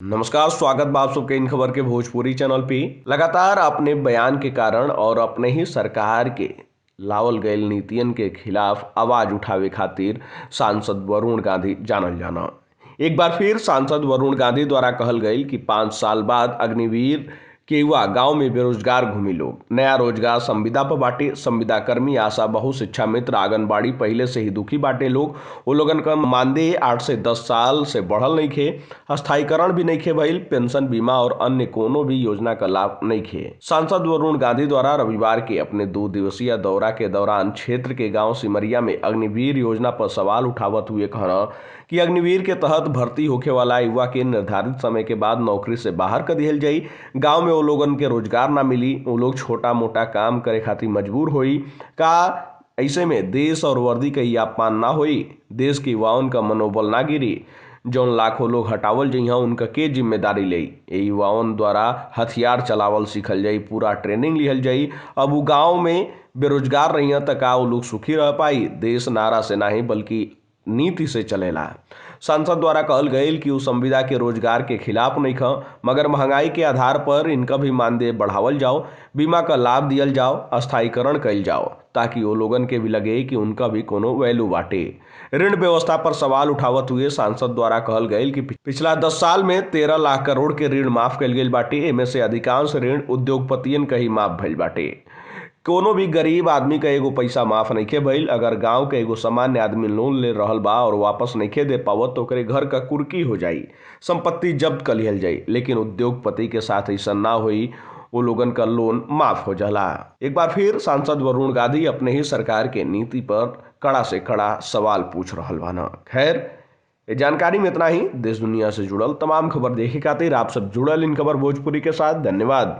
नमस्कार, स्वागत बा आप सबके इन खबर के भोजपुरी चैनल पे। लगातार अपने बयान के कारण और अपने ही सरकार के लावल गयल नीतियन के खिलाफ आवाज उठावे खातिर सांसद वरुण गांधी जानल जाना। एक बार फिर सांसद वरुण गांधी द्वारा कहल गई कि 5 साल बाद अग्निवीर के युवा गांव में बेरोजगार घूमी लोग। नया रोजगार संविदा पर बाटे, संविदा कर्मी, आशा बहु, शिक्षा मित्र, आंगनबाड़ी पहले से ही दुखी बाटे लोग। वो लोगन का मानदेय 8 से 10 साल से बढ़ल नहीं खे, स्थायीकरण भी नहीं खे भइल, पेंशन, बीमा और अन्य कोनो भी योजना का लाभ नहीं खे। सांसद वरुण गांधी द्वारा रविवार के अपने 2 दिवसीय दौरा के दौरान क्षेत्र के गाँव सिमरिया में अग्निवीर योजना पर सवाल उठावत हुए कहना कि अग्निवीर के तहत भर्ती होखे वाला युवा के निर्धारित समय के बाद नौकरी से बाहर कर दिहल जाई, गाँव में वो लोगन के रोजगार ना मिली, वो लोग छोटा मोटा काम करे खातिर मजबूर होई। का ऐसे में देश और वर्दी का ही अपमान ना होई, देश के युवाओं का मनोबल ना गिरी, जौन लाखों लोग हटावल जइहा उनका के जिम्मेदारी ले। ये युवाओं द्वारा हथियार चलावल सीखल जाई, पूरा ट्रेनिंग लिहल जाई। अब वो गाँव में बेरोजगार रही त का वो लोग सुखी रह पाई? देश नारा से नहीं बल्कि नीति से चलेला। सांसद द्वारा कहल गई कि वो संविदा के रोजगार के खिलाफ नहीं ख, मगर महंगाई के आधार पर इनका भी मानदेय बढ़ावल जाओ, बीमा का लाभ दियल जाओ, अस्थायीकरण कइल जाओ, ताकि वो लोगन के भी लगे कि उनका भी कोनो वैल्यू बाटे। ऋण व्यवस्था पर सवाल उठावत हुए सांसद द्वारा कहल गई कि पिछला 10 साल में 13 लाख करोड़ के ऋण माफ कइल गइल बाटे। एमे से अधिकांश ऋण उद्योगपतियन का ही माफ भइल बाटे। कोनो भी गरीब आदमी का एगो पैसा माफ नइखे भइल। अगर गांव के एगो सामान्य आदमी लोन ले रहल बा और वापस नइखे दे पावत तो ओकरे घर का कुर्की हो जाई, संपत्ति जब्त कर लिहल जाई। लेकिन उद्योगपति के साथ ऐसा ना होई, वो लोगन का लोन माफ हो जाला। एक बार फिर सांसद वरुण गांधी अपने ही सरकार के नीति पर कड़ा से कड़ा सवाल पूछ रहल बाना। खैर, ये जानकारी में इतना ही। देश दुनिया से जुड़ल तमाम खबर देखे खातिर आप सब जुड़ल इन खबर भोजपुरी के साथ। धन्यवाद।